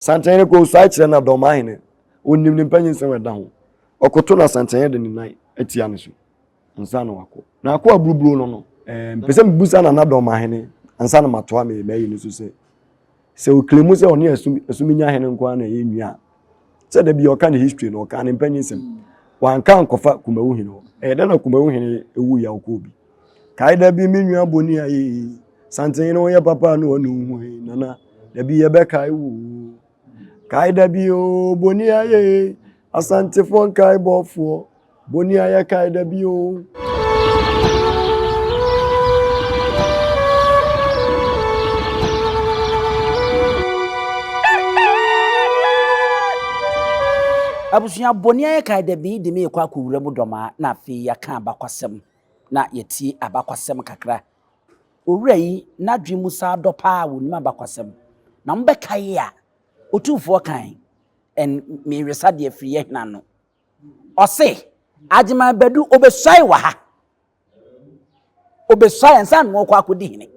Santehene kɔ osuae kyerɛ na Dɔmahene. Onim ne mpanyinsɛm a ɛda ho. Ɔkoto na Santehene de ne nan atia ne so ansa na wakɔ. Na akɔ aburuburo no no, eh, mpɛ sɛ mebusa Nana Dɔmahene ansa na matoa me mayi no so sɛ, sɛ ɔklemu sɛ ɔne Asum, Asuminya hene nko ara na ɛyɛ nua a, sɛ da bi ɔka ne history no, ɔka ne mpanyinsɛm. Wanka ankɔfa Kumawu hene hɔ. Ɛyɛ dɛn na Kumawu hene wuiɛ a ɔkɔɔ bi? Kae da bi me nua bɔni ayɛ Santehene woyɛ papa na ɔne wo ho yi nana da bi yɛbɛkae wo kae da bi o bɔni ayɛ Asantefoɔ nkae bɔfoɔ bɔni ayɛ kae da bi o. Abusua bɔni ayɛ kae da bi de me rekɔ akɔwura mu dɔmaa na afei yɛaka abakwasɛm na yɛtie abakwasɛm kakra. Owura yi n'adwene mu saa dɔ paa wɔnim abakwasɛm. Na mobɛkae a, Otumfoɔ kan ɛn mewesa deɛ firi yɛ hena no. Ɔse, Agyeman Badu obesuae wɔ ha. Obesuae ansa na ɔkɔ akɔdi hene.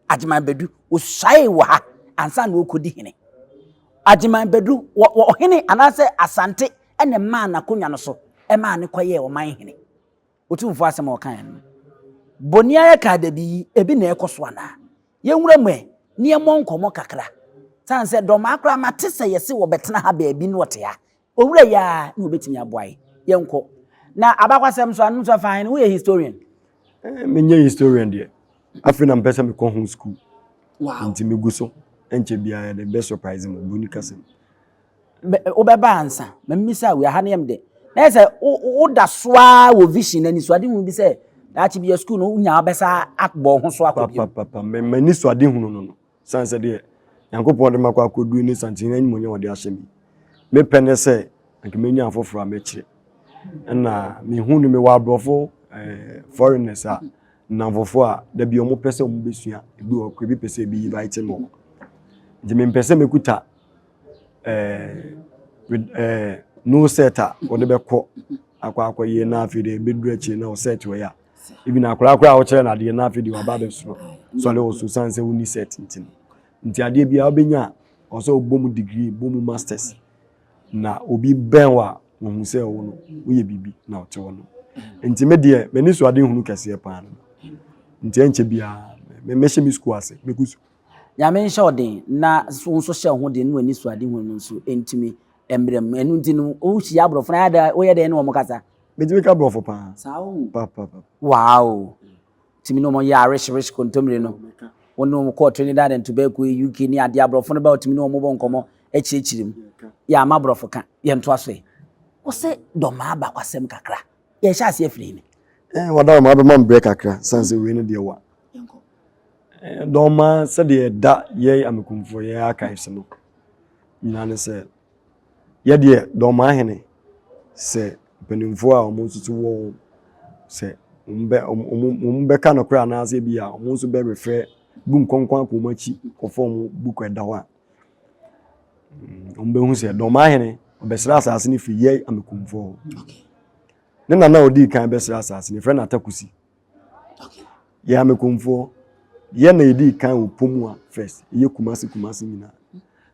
Agyeman Badu osuae wɔ ha ansa na ɔkɔdi hene. Agyeman Badu wɔ ɔhene anaasɛ Asante ɛna ɛmaa n'akonnwa no so ɛmaa ne kɔyɛɛ ɔman hene. Otumfoɔ asɛm a ɔkaeɛ no, boniayɛ kaa dabi yi, ebi na ɛrekɔ so anaa? Yɛnwura mu ɛ, na yɛmmɔ nkɔmmɔ kakra. Sane sɛ dɔmaa koraa mate sɛ yɛse wɔbɛtena ha baabi na ɔte ha. Owura yi ara na ɔbɛtumi aboa yɛn. Yɛnkɔ. Na abakwasɛm nso, ano nso afa hene, woyɛ historian? Eh, menyɛ historian deɛ. Afei na mepɛ sɛ mekɔ ho school. Wow. Nti megu so. Ɛnkyɛ biara yɛde bɛ surprise mo, buroni kasɛm. Wobɛba ansa. Ma mmisa wei, aha no yɛ me dɛ. Na yɛ sɛ woda so ara wɔ vision anisoadehunu bi sɛ daakye bi yɛ sukuu no wonya wobɛsa abɔ ho so akɔ bio. Papapapa, m'anisoadehunu no no, sane sɛ deɛ Nyankopɔn de makɔ akɔduru ne santene animuonyam ɔde ahyɛ me. Mepɛ ne sɛ anka menya afoforɔ a mɛkyerɛ. Ɛna mehu no mewɔ aborɔfo eh, foreigners a nnamfofo a da bi wɔn pɛ sɛ wɔn bɛsua ebi wɔ ebi pɛ sɛ ebi invite mo. Nti mempɛ sɛ mekuta ɛɛ ɛɛ no set a wɔde bɛkɔ akɔ akɔyɛ na afei deɛ ebɛduru akyire na ɔset wɔ yɛ a ebi na akwadaa koraa a wɔkyerɛ no adeɛ na afei deɛ waba abɛsoro sɔre wɔ so san sɛ wonni set nti no nti adeɛ biara wobɛnya a ɔsɛ ɔbɔ mu degree bɔ mu masters na obi bɛn wɔ a wɔhu sɛ wo no woyɛ biribi na ɔte hɔ no nti me deɛ m'ani so ade hunu kɛseɛ paa no nti ɛnkyɛ biara mɛhyɛ me sukuu ase mɛkɔ sukuu. Nyame nhyɛ wo den na wo nso hyɛ wo ho den na w'anisoadehunu no nso ntumi mmra mu. Ɛno nti no, wohyia aborɔfo no, ayɛ dɛ woyɛ dɛn ne wɔn kasa? Metumi ka borɔfo paa. Saa o. Pa pa pa. Wow. Tumi ne wɔn yɛ arehyerehye kontommire no. Wo ne wɔn kɔɔ Trinidad and Tobago, UK ne adeɛ aborɔfo no ba wotumi ne wɔn bɔ nkɔmmɔ akyirikyiri mu. Yɛ ama borɔfo ka. Yɛntoa so ɛ. Wo se dɔmaa bakwasɛm kakra. Yɛhyɛ aseɛ firi he? Eh, wada wɔn abɛma me brɛ kakra, sane sɛ wei no deɛ wa. Dɔma sɛdeɛ ɛda yɛn amekumfoɔ yɛn archives no nyinaa ne sɛ yɛdeɛ dɔma ahene sɛ mpanimfoɔ a wɔn nso so wɔ sɛ wɔn bɛ wɔn wɔn bɛka no koraa anaasɛ bi a wɔn nso bɛ refrɛ bu nkɔnkɔn akɔ wɔn akyi kɔfɔ wɔn book ɛda hɔ a wɔn bɛhu sɛ dɔma ahene ɔbɛsrɛ asase no firi yɛn amekumfoɔ hɔ ne nana a ɔdii kan bɛsrɛ asase no yɛfrɛ no atakusi. Yɛ amekomfoɔ yɛ na yɛdii kan wɔ Pomua first yɛ Kumasi Kumasi nyinaa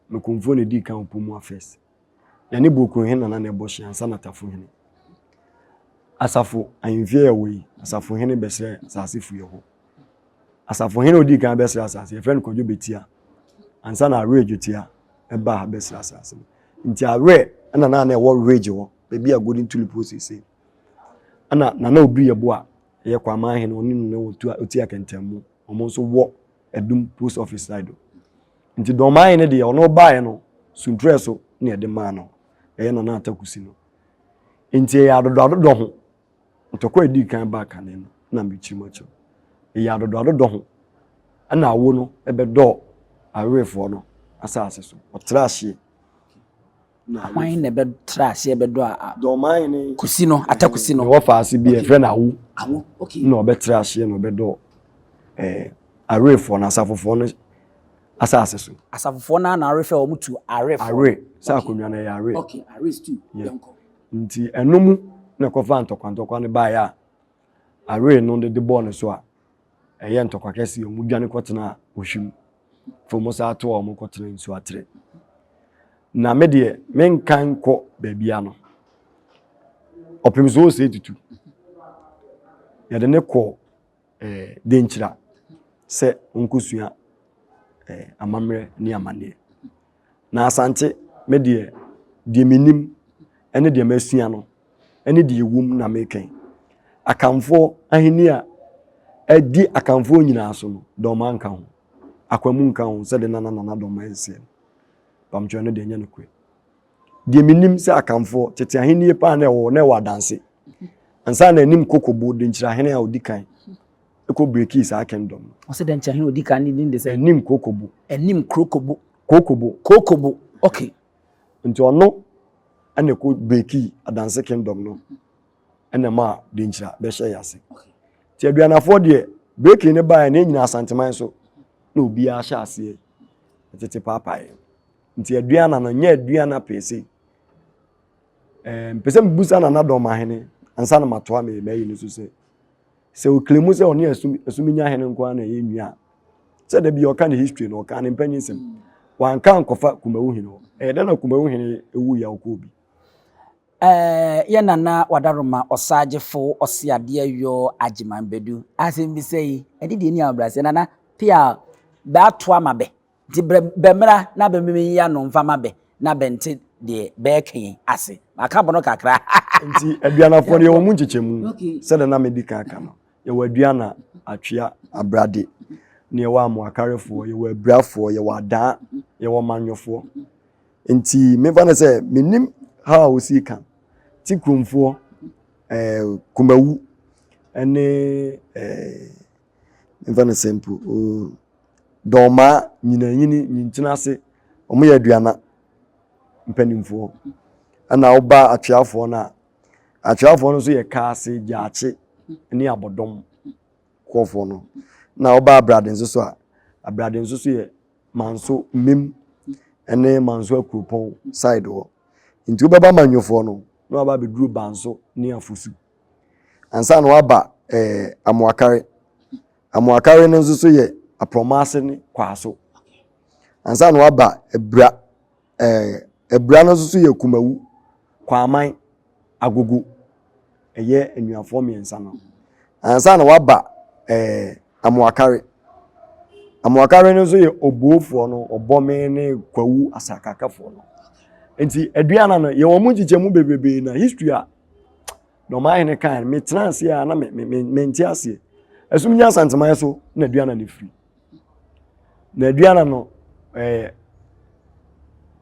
amekomfoɔ na yɛdii kan wɔ Pomua first yɛne Bokurohene nana na ɛbɔ hye ansa na Tafohene asafo ahemfie yɛ wɔ yi asafohene bɛsrɛ asase firi hɔ asafohene a ɔdii kan bɛsrɛ asase yɛfrɛ no Kwadwo Betia ansa na Awerɛ Dwotia ɛbaa ha bɛsrɛ asase no nti Awerɛ ɛna na na ɛwɔ ridge hɔ baabi a Golden Tulip wɔ seesei Ɛna Nana Obiri Yeboah ɛyɛ Kwaman hene ɔne Nana ɔti Akɛntɛnmu wɔn nso wɔ Adum post office side o. Nti Dɔnman hene deɛ ɔno baeɛ no sunturɛ so na yɛde maa no ɛyɛ Nana Atakusi no. Nti ɛyɛ adodɔ adodɔ ho ntɔkwa a ɛdii kan baa kane no na mekyiri mu akyerɛ. Ɛyɛ adodɔ adodɔ ho ɛna awo no ɛbɛdɔɔ awerefoɔ no asase so ɔtra ahyeɛ. Hwan na ɛbɛtra aseɛ bɛdɔ a kusi no atakusi no. Wɔ faase bi yɛfrɛ no awo. Awo okay. Na ɔbɛtra aseɛ na ɔbɛdɔ ɛɛ awerefoɔ no asafofoɔ no asase so. Asafofoɔ no na arefɛ wɔn tu awerefoɔ. Awe sɛ akonnwa no ɛyɛ awe. Okay awe stew yɛnkɔ. Nti ɛno mu na ɛkɔfa ntɔkwa ntɔkwa no baeɛ a awe no de de bɔɔ no so a ɛyɛ ntɔkwa kɛseɛ wɔn dwane kɔtena ohwim fam saa to a wɔn kɔtena nsuo atere. Na me deɛ menka nkɔ baabia no. Ɔpem so ɔsɛ tutu. Yɛde ne kɔ eh, Denkyira sɛ ɔnkɔsua eh, amammerɛ ne amanneɛ. Na Asante, me deɛ, deɛ menim ne deɛ masua no ne deɛ ɛwom na meka yi. Akanfoɔ ahenni a ɛdi Akanfoɔ nyinaa so no, Dɔmaa nka ho, Akwamu nka ho sɛdeɛ na Nana Dɔmaa nseɛ no. Pamkyɛ no deɛ ɛnyɛ nokorɛ. Deɛ menim sɛ Akanfoɔ tete ahennie paa na ɛwɔ na ɛwɔ Adanse. Ansa na anim Kokobo Denkyirahene a ɔdi kan ɛkɔ brekii saa kingdom no. Ɔsɛ Denkyirahene a ɔdi kan ne din de sɛ? Anim Kokobo. Anim Krokobo. Kokobo. Kokobo, okay. Nti ɔno ɛna ɛkɔ brekii Adanse kingdom no ɛna ɛmaa Denkyira bɛhyɛ yɛ ase. Nti Aduanafoɔ deɛ breaking no baeɛ na ɛnyina Asanteman so na obiara hyɛ aseɛ tete paapaeɛ. Nti Aduana no nyɛ Aduana pɛɛ sei. Ɛɛ mpɛ sɛ mebusa Nana Dɔmahene ansa na matoa me mayi no so sɛ sɛ ɔkile mu sɛ ɔne asum asuminya hene nko ara na ɛyɛ nua a sɛ da bi ɔka ne history no ɔka ne mpanyin sɛm wanka nkɔfa Kumawu hene hɔ ɛyɛ dɛ na Kumawu hene ewu yɛ ɔkɔɔ bi. Ɛɛ yɛ Nana Wadaroma Ɔsagyefo Ɔseadeɛ Yɔɔ Agyeman Badu asɛmbisa yi ɛde deɛ ni ahobrɛaseɛ Nana pia bɛ ato ama bɛ Nti brɛ bɛ mmra na bɛ mmeyi ano mfa ma bɛ na bɛnte deɛ bɛɛka yi ase. Maka bono kakra. Nti Aduanafoɔ no yɛwɔ mu nkyekyɛmu sɛdeɛ na medi kan aka no. Yɛwɔ Aduana, Atwea, Abrade, ne yɛwɔ Amoakarefoɔ, yɛwɔ Abirafoɔ, yɛwɔ Adaa, yɛwɔ Manwofoɔ. Nti memfa no sɛ mennim how a wɔsii ka ti kuromfoɔ, eh, Kumawu ne eh, memfa no sɛ mpo oh, Dɔmaa, Nyinanyini, Nyinkyini ase, wɔyɛ Aduana mpanimfoɔ. Ɛna woba Atweafoɔ no a, Atweafoɔ no nso yɛ Kaase, Gyaakye ne Abɔdɔm kɔɔfoɔ no. Na woba Abrade nso so a, Abrade nso so yɛ Manso, Mim ne Manso Akuropɔn side hɔ. Nti wobɛba Manyofoɔ no, na waba abɛduru Banso ne Afosu. Ansa na waba eh, Amoakare. Amoakare no nso so yɛ Aprɔmaase ne Kwaaso. Ansa na waba Abura, ɛɛ Abura no nso so yɛ Kumawu, Kwaman, Agogo. Ɛyɛ anuafoɔ mmiɛnsa no. Ansa na waba ɛɛ Amoakare. Amoakare no nso yɛ Oboofoɔ no, Ɔbɔme ne Kwawu Asakakafoɔ no. Nti Aduana no, yɛwɔ mu nkyekyɛmu bebrebe na history a na ɔman hene kan no metena ase a na me me me mente aseɛ ɛsum nyɛ asanteman so na aduana no firi na aduana no ɛɛ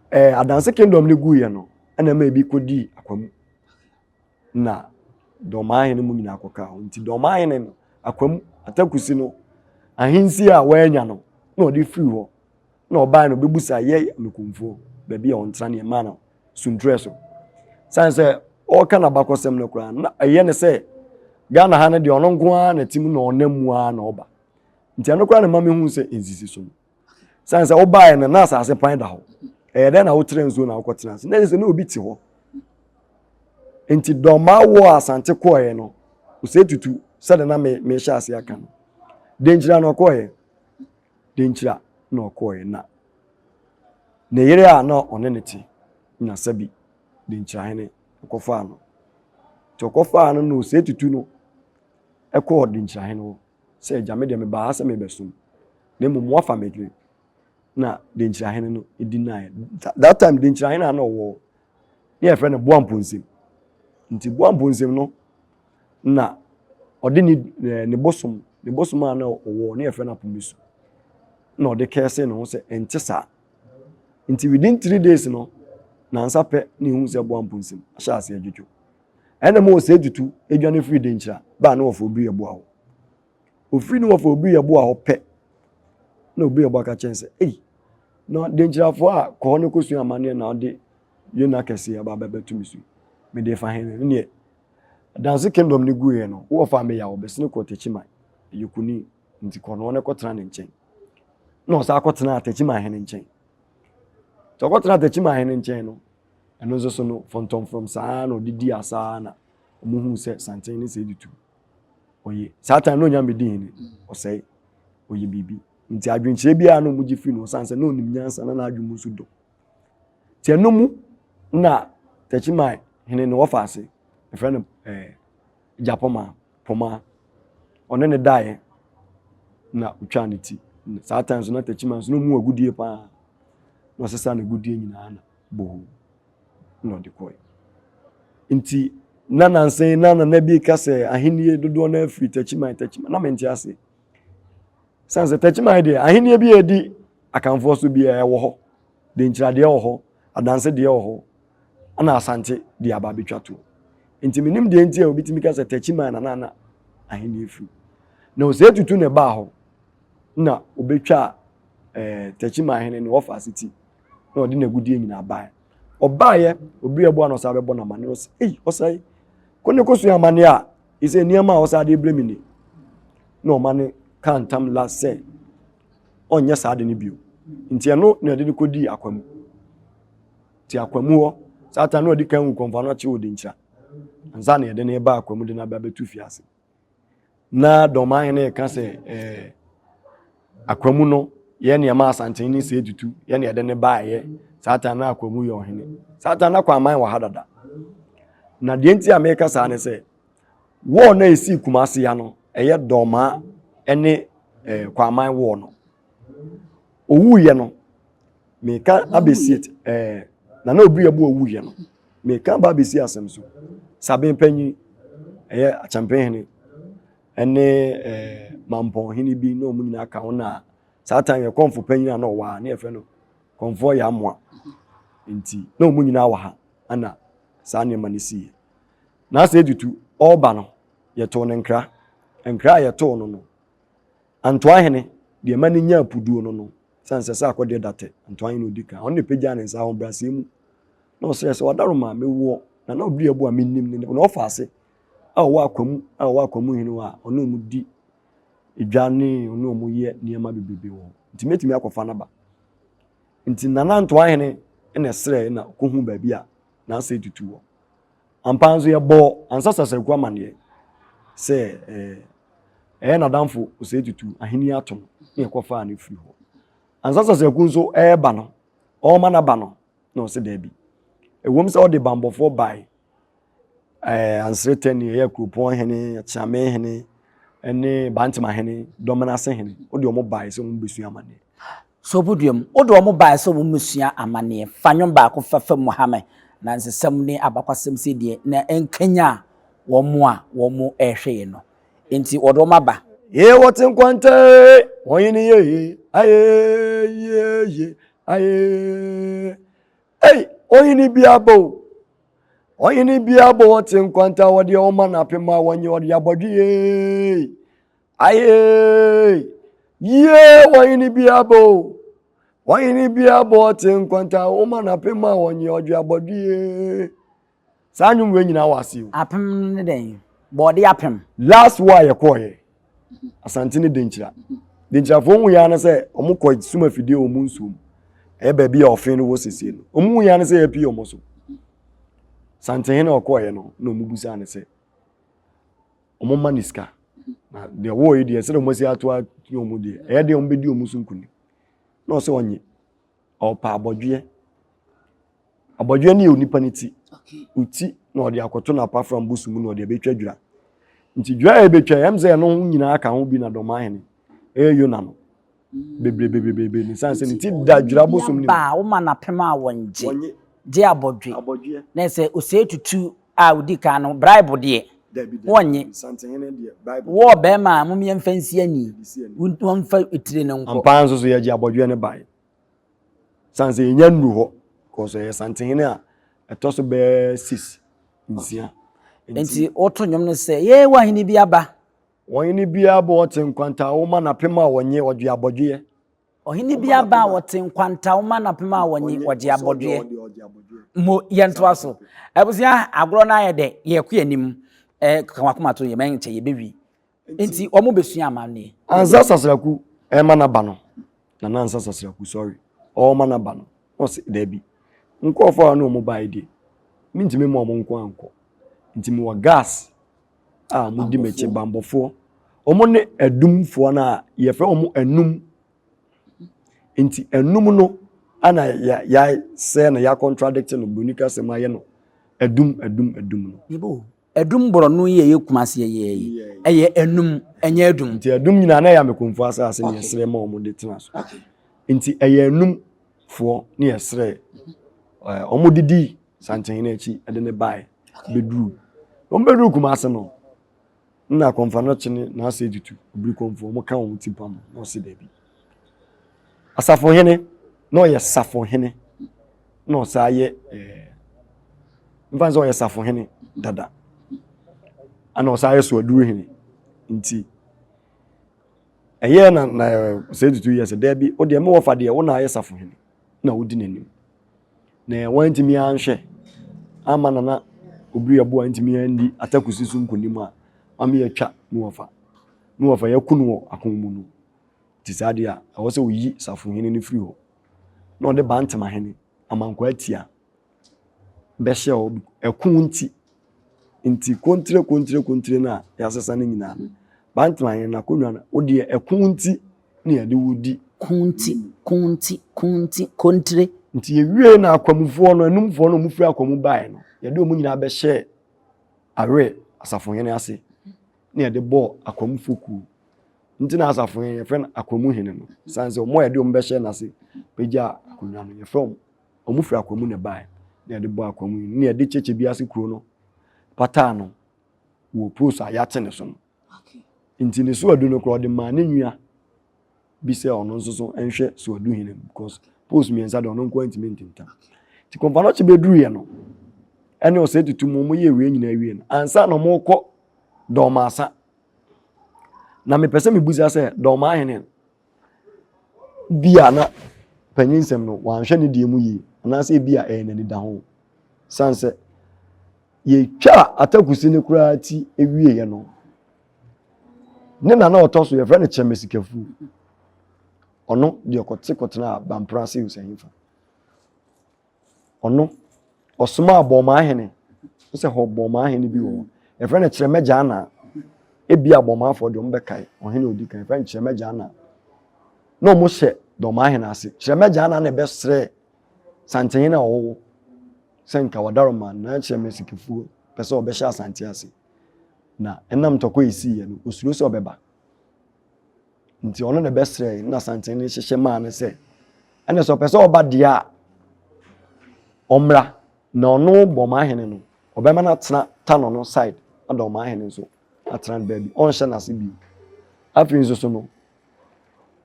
ɛɛ adanse kingdom no guiɛ no ɛna ɛma ebi kɔdii akwamu na dɔmaa hene mu nyinaa kɔka ho nti dɔmaa hene no akwamu atakusi no ahensi a wɔanya no na ɔde firi hɔ na ɔbaa no ɔbɛbusa yɛ amekumfoɔ baabi a ɔntena ne ɛma no sunturɛ so sane sɛ ɔreka n'abakɔsɛm no koraa na ɛyɛ ne sɛ Ghana ha no deɛ ɔno nko ara na ti mu na ɔnam mu ara na ɔba nti ɛno koraa na ma mehu sɛ nsisi so no sane sɛ wobaeɛ no na asase pan da hɔ ɛyɛ dɛn na wotrɛ nsuo na wokɔtena ase na ɛsɛ sɛ na obi te hɔ nti dɔmaa wɔ asante kɔɔeɛ no ɔsɛ tutu sɛde na mehyɛ ase aka no denkyira na ɔkɔɔeɛ denkyira na ɔkɔɔeɛ na Ne yere a na ɔne no te na sɛbi Denkyirahene kɔfaa no. Nti ɔkɔfaa no na Osei Tutu no kɔɔ Denkyirahene hɔ sɛ agya me deɛ mebaa ha sɛ mebɛsom na mmom woafa me yere na Denkyirahene no di naeɛ. That time Denkyirahene a na ɔwɔ hɔ ne yɛfrɛ no Boamponsem. Nti Boamponsem no na ɔde ne eh, ne bosom ne bosom a na ɔwɔ ne yɛfrɛ no apomesu na ɔde kɛse ne ho sɛ ɛnte saa nti within 3 days no nansa pɛ na ehu sɛ boa mponsem ahyɛ ase adwodwo ɛna ma ɔsɛ tutu adwane firi denkyira baa ne wɔfɔ obi yɛ boa hɔ ofiri ne wɔfɔ obi yɛ boa hɔ pɛ na obi yɛ boa ka kyɛn sɛ ei na denkyirafoɔ a kɔɔ ne kɔsua amanneɛ na ɔde yɛn akɛseɛ aba abɛbɛto me so mede fa hene ne deɛ Adanse kingdom no guiɛ no, wo wɔfa me yaw bɛsene kɔɔ Techiman, ɛyɛ kuni, nti kɔ na ɔne kɔtena ne nkyɛn. Na ɔsan kɔtenaa Techiman hene nkyɛn. Nti ɔkɔtenaa Techiman hene nkyɛn no, ɛno nso so no, fɔntɔmfrɔm saa na ɔde di asaa na wɔn hu sɛ santen ne sɛ editu. Ɔyɛ saa time na onya mbɛdi hene, ɔsɛe, ɔyɛ biribi. Nti adwenkyerɛ biara na wɔn gye firi no, ɔsan sɛ na ɔnim nyansa na n'adwene mu nso dɔ. Nti ɛno mu na Techiman hene no wɔfa ase, yɛfrɛ no ɛɛ Gyapɔma, Pɔma. Ɔne ne daeɛ na ɔtwaa ne ti. Saa time so na Techiman so na ɔmu agudie paa. Na ɔsesa n'agudie nyinaa na bohoo na ɔde kɔe. Nti na nansa yi na nana bi ka sɛ ahennie dodoɔ no afiri Techiman Techiman na mente ase. Sane sɛ Techiman deɛ ahennie bi a ɛdi Akanfoɔ so bi a ɛwɔ hɔ. Denkyiradeɛ wɔ hɔ, Adanse deɛ wɔ hɔ, ɛna Asante deɛ aba abɛtwa toɔ. Nti menim deɛ nti a obi tumi ka sɛ Techiman na na na ahennie firi. Na Osei Tutu na ɛbaa hɔ na obɛtwa ɛɛ eh, Techiman hene no wɔfa ase ti na ɔde n'agudeɛ nyinaa baeɛ. Ɔbaeɛ, obi ɛboa na ɔsan bɛbɔ n'amane ɔsɛ, ei ɔsɛe, kɔ ne kɔsua amane a, ɛsɛ nneɛma a ɔsan de brɛ me ni. Na ɔma ne ka ntam la sɛ ɔnyɛ saa ade no bio. Nti ɛno na ɛde no kɔdii akwamu. Nti akwamu hɔ, saa ta na ɔdi kan wu kɔmfa no akye wɔ Denkyira. Ansa na yɛde no ba akwamu de no aba bɛtu fiase. Na dɔmahene ka sɛ ɛɛ akwamu no yɛ nneɛma asanten ne sɛ tutu yɛ na yɛde no baeɛ. Saa ta na akwamu yɛ ɔhene. Saa ta na kwaman wɔ ha dada. Na deɛ nti a meka saa ne sɛ Wɔɔ no a ɛsii Kumase ha no, ɛyɛ Dɔmaa ne eh, Kwaman wɔɔ no. Owuiɛ no, meka abɛsi eh, Nana Obiri Abu owuiɛ no, meka ba abɛsi asɛm so. Saben panyin, ɛyɛ Akyɛmpenhene ne eh, Mampɔnhene bi na wɔn nyinaa ka ho na saa time yɛ kɔmfo panyin a na ɔwɔ ha ne yɛfrɛ no kɔmfoɔ yɛ amoa nti na wɔn nyinaa wɔ ha ana saa nneɛma no siiɛ. Na sɛ Edutu ɔreba no, yɛtoo no nkra. Nkra a yɛtoo no no, Antoa hene, deɛ ɛma no nyaa puduo no no, sane sɛ sɛ akɔdeɛ datɛ, Antoa hene ɔdi kan. Ɔno na ɛpagyaa ne nsa ahobrɛaseɛ mu na ɔsrɛ sɛ, Wadaroma, mewɔ Nana Oduabu a mennim no, na ɔfa ase a ɔwɔ Akwamu a ɔwɔ Akwamu hene hɔ a ɔne wɔn di dwa ne ɔne wɔn yɛ nneɛma bebrebe wɔ hɔ. Nti mɛtumi akɔfa no aba. Nti Nana Antoa hene na ɛsrɛɛ na ɔkɔhu baabi a n'asɛ tutu wɔ. Ampa ara nso yɛbɔɔ Ansah Sasraku amanneɛ sɛ ɛyɛ n'adamfo Osei Tutu ahenni ato no na yɛkɔfaa no firi hɔ. Ansah Sasraku nso ɛreba no, ɔrema n'aba no na ɔsɛ daabi. Ɛwom sɛ ɔde banbɔfoɔ bae, ɛɛ Anseretɛ ne ɛyɛ Kuropɔn hene, Kyeame hene, ne Bantama hene, Dɔmenase hene, wode wɔn bae sɛ wɔn bɛsua amanneɛ. So bodua mu. Wode wɔn bae sɛ wɔmmesua amanneɛ. Fa nnwom baako fa fam Muhammad anansesɛm ne abakwasɛm sei deɛ na ɛnkanyan wɔn a wɔrehwɛ yɛn no. Enti wɔde wɔn aba. Ye wɔte nkwanta ee, wɔn ye ye, aye ye ye, aye. Ei, ɔhene bi aba o. Ɔhene bi aba ɔte nkwanta wɔde ɔma n'apem a wɔnye ɔde abɔdwe ye. Ayee! Yie! Wɔhene bi abɔ o. Wɔhene bi abɔ ɔte nkwanta woma n'apem a wɔnye ɔdwe abɔdwe. Saa nnwom wei nyinaa wɔ ase o. Apem ne dɛn? Bɔɔde apem. Last war a yɛkɔɔyɛ, Asante ne Denkyira. Denkyirafoɔ hu yɛn ano sɛ wɔn kɔ sum afidie wɔ wɔn nsuo mu. Ɛyɛ baabi a ɔfe no wɔ sesie no. Wɔn hu yɛn ano sɛ yɛpie wɔn so. Santehene a ɔkɔɔyɛ no na wɔn busaa no sɛ wɔn ma ne sika na deɛ wɔɔ yi deɛ sɛdeɛ wɔn asi ato ato wɔn deɛ ɛyɛ deɛ wɔn bɛdi wɔn so nkunim na ɔsɛ ɔnye ɔpa abɔdweɛ abɔdweɛ no yɛ onipa ne ti oti na ɔde akɔto n'apafra mbosu mu na ɔde abɛtwa dwira nti dwira a ɛbɛtwa ɛm sɛ ɛno nyinaa ka ho bi na dɔm ahene ɛyɛ yona no bebrebe ne san sɛ ne ti da dwira bosom no mu. Ba a woma no apem a wɔngye gye abɔdwe na sɛ osei tutu a odi kan no bribe deɛ wɔnnye. Wo ɔbarima a mom yɛmfa nsi ani wɔmfa etire no nkɔ. Ampa ara nso so yɛgye abɔdweɛ no bae. Sane sɛ yɛnya nnuru hɔ kɔɔ so ɛyɛ Santehene a ɛtɔ so bɛyɛ sis nsia. Nti woto nnwom no sɛ yee wahene bi aba. Ɔhene biara bɔ ɔte nkwanta woma n'apem a wɔnye ɔdwe abɔdweɛ. Ɔhene bi aba a wɔte nkwanta woma n'apem a wɔnye ɔgye abɔdweɛ. Mo yɛntoa so. Abusua agorɔ no ayɛ dɛ yɛkɔ anim. Ɛɛ ka wakoma to yɛ mɛnkyɛ yɛbɛwi. Nti wɔn bɛsua amanneɛ. Ansa Sasraku ɛrema n'aba no, Nana Ansa Sasraku sorry, ɔrema n'aba no, na ɔse daabi, nkurɔfoɔ a ne wɔn baeɛ deɛ, mentumi mma wɔn nko ankɔ. Nti mewɔ gas a wɔdi m'akyi bammɔfoɔ. Wɔn ne adumfoɔ no a yɛfrɛ wɔn anum. Nti anum no. Ana yɛasɛe no, yɛacontradict no, buroni kasɛm ayɛ no adum adum adum no. Mebo, adum borɔno yi a ɛyɛ Kumasi yɛ yi, ɛyɛ enum, ɛnyɛ adum. Nti adum nyinaa na ɛyɛ Amekomfoɔ asase na yɛsrɛ ma wɔn de tena so. Nti ɛyɛ enumfoɔ na yɛsrɛ wɔn de di Santehene akyi de ne baeɛ bɛduru. Wɔn bɛduru Kumasi no, Nna akɔmfo-anɔkye ne n'asɛetutu, obirikɔmfo, wɔka wɔn ti pam na ɔse dabi. Asafohene, na ɔyɛ safohene, na ɔsan yɛ ɛɛ mfa sɛ ɔyɛ safohene dada, ɛna ɔsan yɛ soaduru nti ɛyɛ na na ɔsɛetutu yɛ sɛ dabi, wo deɛ me wɔfa deɛ wo na ayɛ safohene na wodi n'anim. Na wantumi anhwɛ amma Nana Obiri Yeboah antumi andi Atakusi so nkonim a, wama yɛatwa ne wɔfa. Ne wɔfa yɛako no wɔ ako mu no. Nti saa deɛ a, ɛwɔ sɛ oyi safohene no firi hɔ. Na ɔde Bantemahene, Amankwaa Atia bɛhyɛ hɔ. Ɛko nti, nti kontire kontire kontire no a yɛasesa no nyinaa no, Bantemahene n'akonnwa no, wo deɛ ɛko nti na yɛde wo di. Konti, konti, konti, kontire. Nti yɛwiee na akwamufoɔ no, anumfoɔ no a wɔfiri akwamu baeɛ no, yɛde wɔn nyinaa bɛhyɛɛ Awe asafohene ase na yɛde bɔɔ akwamufoɔ kuo. Nti na asafohene yɛfrɛ no akwamuhene no. Sane sɛ wɔn a yɛde wɔn bɛhyɛɛ n'ase bɛgyaa akonnwa no, yɛfrɛ wɔn, wɔn firi akwamu na ɛbaeɛ na yɛde bɔɔ akwamuhene na yɛde kyekye bi ase kuro no pataa no wɔ post a yɛate ne so no. Nti ne soadu no koraa ɔde maa ne nua bi sɛ ɔno nso so nhwɛ soadu hene because post mmiɛnsa de ɔno nko ntumi ntentam. Nti kɔmpanɔkye bɛduruiɛ no ɛne ɔsɛ tutu mu wɔn yɛ wie nyinaa wie no ansa na wɔn kɔ dɔɔmaasa. Na mepɛ sɛ mebusa sɛ dɔɔmaa hene bi a na panyin nsɛm no wanhwɛ ne deɛ mu yie anaasɛ ebi a ɛyɛ n'anidaho san sɛ Yɛtwaa atakusi no koraa ti wieeɛ no, ne nana a ɔtɔ so yɛfrɛ no Kyɛmɛsikafuo. Ɔno deɛ ɔkɔte kɔtenaa Bampra ase Osahinfa. Ɔno ɔsomaa Bɔɔmaahene sɛ hɔ Bɔɔmaahene bi wɔ hɔ. Yɛfrɛ no Kyerɛmɛgya Anaa. Ebia Bɔɔmaafoɔ deɛ wɔbɛkae ɔhene a ɔdi kan yɛfrɛ no Kyerɛmɛgya Anaa. Na wɔhyɛ Dɔmaahene ase. Kyerɛmɛgya Anaa na ɛbɛsrɛɛ Santehene a ɔwɔ sɛ nka Wadaroma na kyerɛ me Sikafuo pɛ sɛ ɔbɛhyɛ Asante ase. Na ɛnam ntɔkwa a ɛsiiɛ no, ɔsuro sɛ ɔbɛba. Nti ɔno na ɛbɛsrɛɛ na Asante no hyehyɛ maa no sɛ, ɛnna sɛ ɔpɛ sɛ ɔba deɛ a, ɔmmra. Na ɔno Bɔmaahene no, ɔbɛma no atena Tano no side, na Dɔmaahene nso atena no baabi. Ɔnhyɛ n'ase bio. Afei nso so no,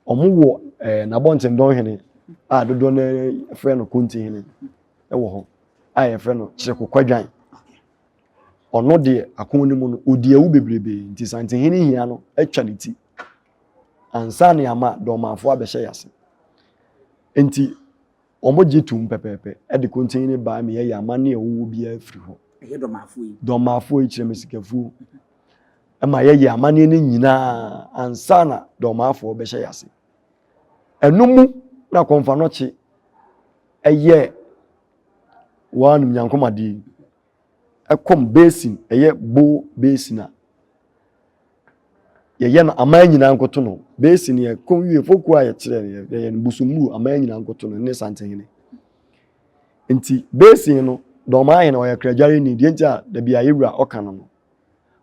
wɔwɔ ɛɛ n'abɔntendɔnhene a dodoɔ no ara frɛ no Kontihene wɔ hɔ a yɛfrɛ no Kyereko Kwadwan. Ɔno deɛ ako no mu no, ɔdi awu bebrebe nti Santehene hia no atwa ne ti ansa ne ama Dɔmafoɔ abɛhyɛ yɛn ase. Nti wɔgye tom pɛpɛɛpɛ de Kontihene baa ma yɛyɛ amanne a ɛwɔ biara firi hɔ. Ɛyɛ Dɔmafoɔ yi. Dɔmafoɔ yi kyerɛ me sikafuo. Ma yɛyɛ amanneɛ no nyinaa ansa na Dɔmafoɔ bɛhyɛ yɛn ase. Ɛno mu na Kɔmfanɔkye ɛyɛ wɔanom nyankomadeɛ yi ɛkɔm basin ɛyɛ bowl basin a yɛyɛ no aman nyinaa nkoto no basin yɛ kɔm wie fokuo a yɛkyerɛ no yɛyɛ no busummuru aman nyinaa nkoto no ne santehene nti basin no dɔmaa hene ɔyɛ kragyare ni deɛ nti a dabi a yɛwura ɔka no no